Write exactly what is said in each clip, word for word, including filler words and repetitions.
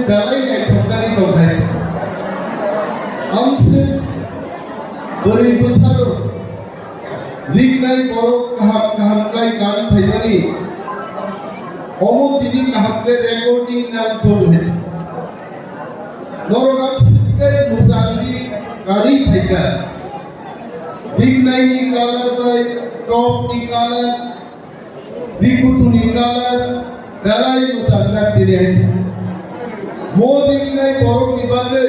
Belai naithokjagwi tongthai. Amswk bwrwi bwsarok riknai borok kaham kaham khlai kan phaimani omo tini kaham khe recording nang thung hai. Norok amswk khe mwchangwi kanwi phaikha. Riknaini colour bai topni colour, bikutuni colour, belai mwchangkha tini hai. Mo riknai borokni bagwi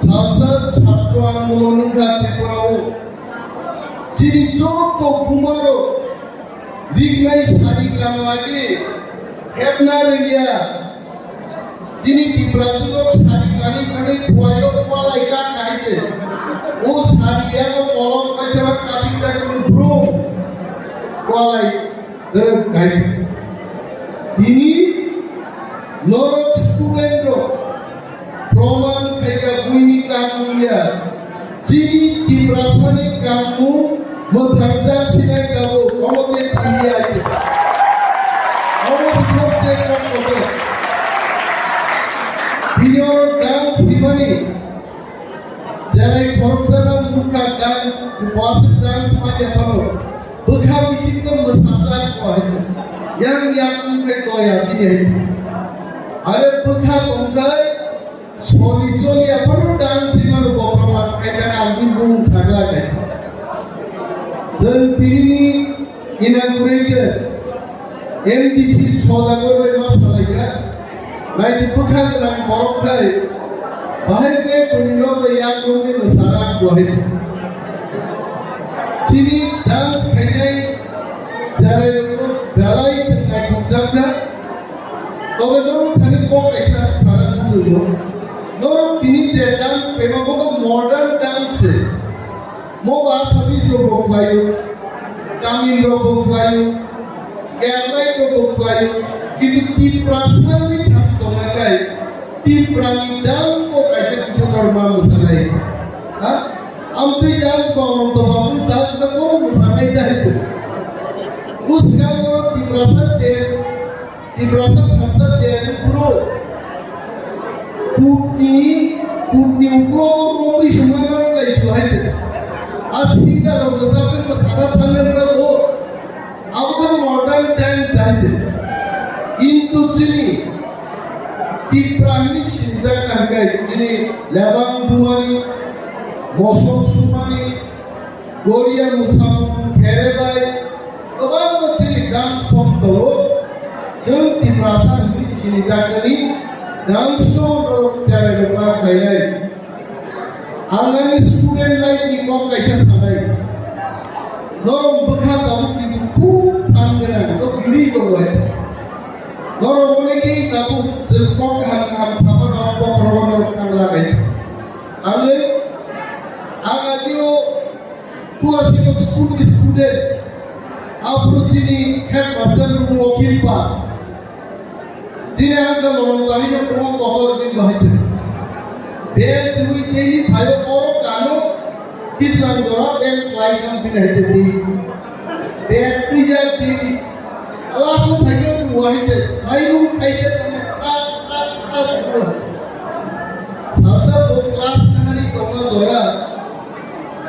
salsa chhatro andolon wngkha Tripura o. Chini joto bumarok riknai sari kanladi hepna rwngya. Chini Tiprasirok sari kanwi kanwi phuaio kwalai kha kahai se. O sari yago kolok kaisa kati kati brum kwalai rwk kahai. Tini norok student rok proman khaika buini kanmung ya. Chini Tiprasani kanmung mwthangjak sinai tabuk, omo tei thwiya ite. Omo bisok tei kok kotor. Bini oro dance himani, jerai khoroksano mukha dance, bwswk dance manya phano, bwkha bisingtwi mwsajak bo hai. Yang yakung khe toya bini hai. Are bwkha tongthai, Soni choli aphano dance himano bo proman khaikha ang bini bumung sakla khaikha. Chwng tinini inaugurated M D C Sodagar bai ma salaikha. Naidi bwkha gwnang borok khai bahai khe buini rok bai yak rwngwi mwsana kwahai. Chini dance khainai cherai rok belai chwng naithokjakha. Tobe norok thani kok kaisa sana muchungo. Norok tini je dance phaima bo modern dance se. Mo ba Assamese rok bo khlaio, Tamil rok bo khlaio, Kerala rok bo khlaio. Kintu Tiprasa ni thang tongnai kai, Tipra ni dance bo kaisa kisa korma mwsanai. Ha? Amtwi dance bo Ananta Babu dance bo mwsanai dai. Uskang Tiprasa de Tiprasa thansa de ani bro. Kutni, kutni uklo kutni sumana lai suhai de. A singer rok rwchapwi mwsana thangna bo. Abo khe modern time chai de. Kintu chini Tipra hinwi sinijak nangkhe chini Lebang Bumani, Mosok Sumani, Goria Musamung khere bai kwbangma chini dance form tongo. Chwng Tiprasa hinwi sinijaknani dance no norok cherai rwkra khlainai. Ang ani student life ni kok kaisa sanai. Norok bwkha tabuk ni khub phan gwnang, no giri tongo hai. Norok onekei tabuk chwng kok kaham kaham saphano bokhorogo norok thang lagai. Ang ang ajio Tulasibok school ni student, aphuru chini headmaster ni bumo Kirpa. Chini ang ka lorong tani no bumo Kokor din bahai te. Bag twi tei phayo oro kano kislang dora bag klai kang bin hai te di. Bag twi jak di. Class o phaikhe tu wahai te. Mairung khai te tamo class, class, class. Sabsa bo class nani tongma jora.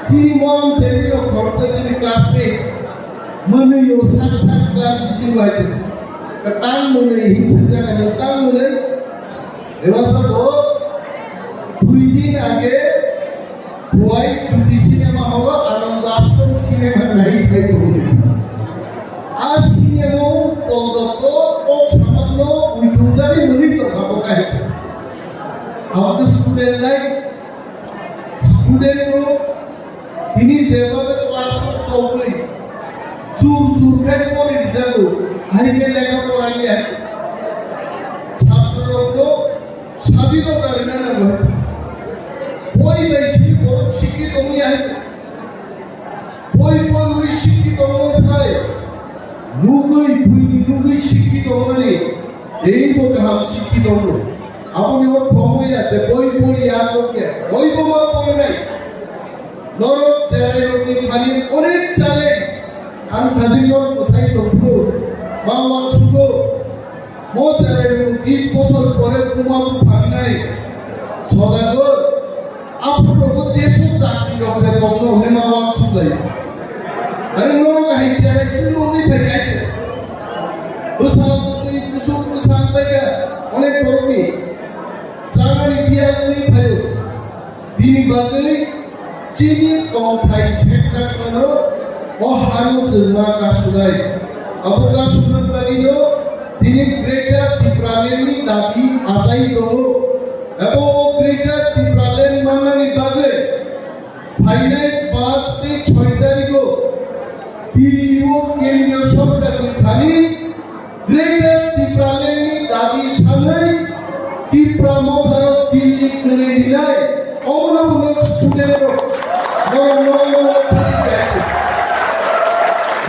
Chini mom chini rok khoroksa chini classmate. Mwnwi yo sak sak class bisingo hai tong. Kwtang mwnwi hinsijak hai kwtang mwnwi. Eba sabo dui din age Bhuai Jyoti cinema hall o Ananda Ashram cinema nai phai tongo. A cinema o tongdok o kok samano uitungjagwi mwnwi tongkha bo kai. Abo khe student life. Student rok tini jeba class o chobwi chur chur khai pori rijago, hai khe lekha pora ya. Chhatro rok no sadinota rwna nango. Boi bai si borok sikhi tongwi hai. Boi porwi sikhi tongma sai, nugwi buini nugwi sikhi tongmani, teibo kaham sikhi tongo. Aboni o thongwi ya, tei boi pori ya tongya, boibo ma porinai. Norok cherai rokni thani onek chale, ang thajik norok bwsai tongphuru, ma uansugo. Mo chwrai rok bis bosor pore buma bupha wngnai sodago, aphuru rogo deso chakri rok de tongno hwnwi ma uansuk lai. Ani norok hai chwrai chwng wngwi phai kaitor. Bwsa twi kusuk bwsa bai kha onek borokni chagani biya wngwi phaio. Bini bagwi chini tongthai sekjakmano o hano chwngma kasunai. Abo kasunani bagwino tini Greater Tipralandni dabi achai tongo. Abo o Greater Tipraland mannani bagwi phainai panch tei choi tarikgo Dillio kendriya sorkarni thani Greater Tipralandni dabi sanwi Tipra Mothano Dilli kwrwi rinai, omono hwnwi student rok, norok norok norok philip khaikhe.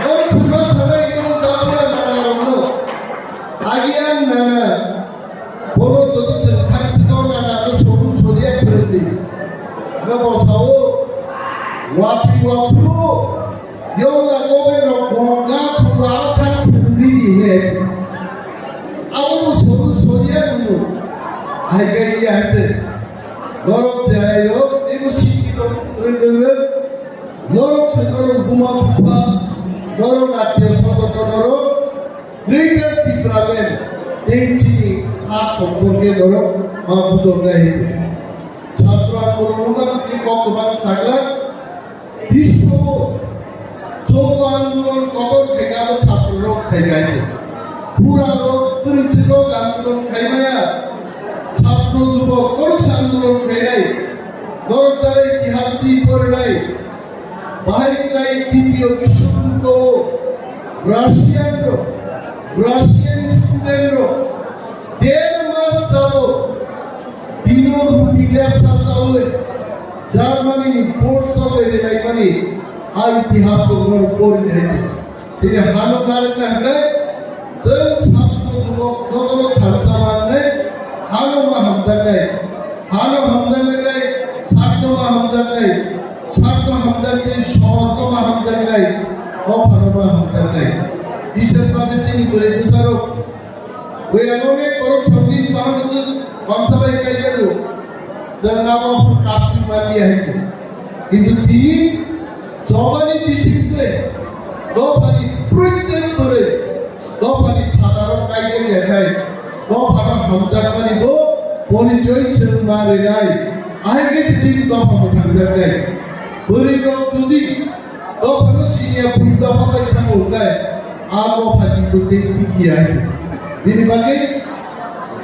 Norok chwngno sanai norok dabra nana rokno. Agi ang nana, bono joto chwng thang chwngno nana no sobu soriya phwrwngdi. Nobo sao, watwi waphuru, Yongla government rok gongga phuru aro thang swngridi hinwi. Abo bo soru soriya nwngo. Hai kaiya hete. Norok cherairok, ebo sikhi tong rwngwng. Norok se norok buma bupha, norok atya soto norok. Greater Tipraland, tei chini ha somporke norok ma bujoknai hete. Chhatra korokno tei kok kwbang sakla. Biswo Chokwa andolon kotor khaikha abo chhatrorok khaikha. Pura rok kwrwngchirok andolon khaimaya. Chhatro jubok koroksa andolon khainai. Norok chara itihas twi porinai. Bahai khlai titiyo biswojuddo Russian rok, Russian student rok der mas jabot dino ruti lepsa chawi Germany ni force rok bai rinai mani a itihas rok norok pori nai. Chini hano narwkna hwnwi chwng sakno jubok jotono thansa manwi hano ma hamjaknai. Hano hamjaknai, sakno ma hamjaknai. Sakno hamjaknai, somajno ma hamjaknai. Dophano ma hamjaknai. Biswas mani chini bwrwi bwsarok Bwrwi ang onek borok somni bahai se bangsa bai kaijago. Chwng abo kasui manliya hai se. Kintu tini chobani bisingtwi dophani proitek bwrwi dophani phataro kaijak ya khai dophano hamjakmani bo porichoi chwng ma rinai. Ahai khe chini dopha mwthangjaknai. Bwrwi rok jodi Dophano siniya bwrwi dopha bai thango hwnkhe, a dopha ni kwtwi twikiya hai se. Bini bagwi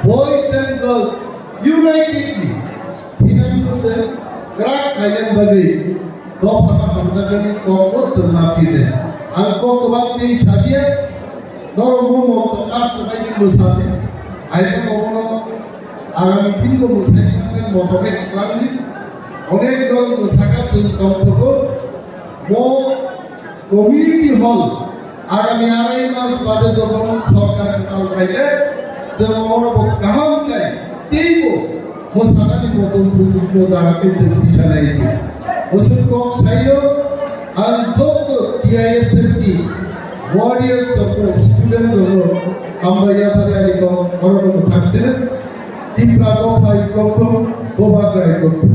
boys and girls unitedly thinangno se kwrak khainani bagwi dophano hamjakmani kokbo chwng ma phirnai. Ang kok kwbang tei sabiya, norok bo mokto kasto bai ni mwsadi. Aitamo bono agami din bo mwsai thangnani moto khe kwlangdi. Onek norok mwsaka chwng tongthogo. Bo community hall agami arai mas bade jotono sorkar kwtal khaikhe chwng oro bo kaham khe teibo mwsanani motom buchukno jaga khe chwng tisa nai di. Bwswk kok saio ang joto T I S F ni warriors joto student joto hambai yaphari ani kok oro bo thangse Tipra dophai kokthum Bubagra kokthum.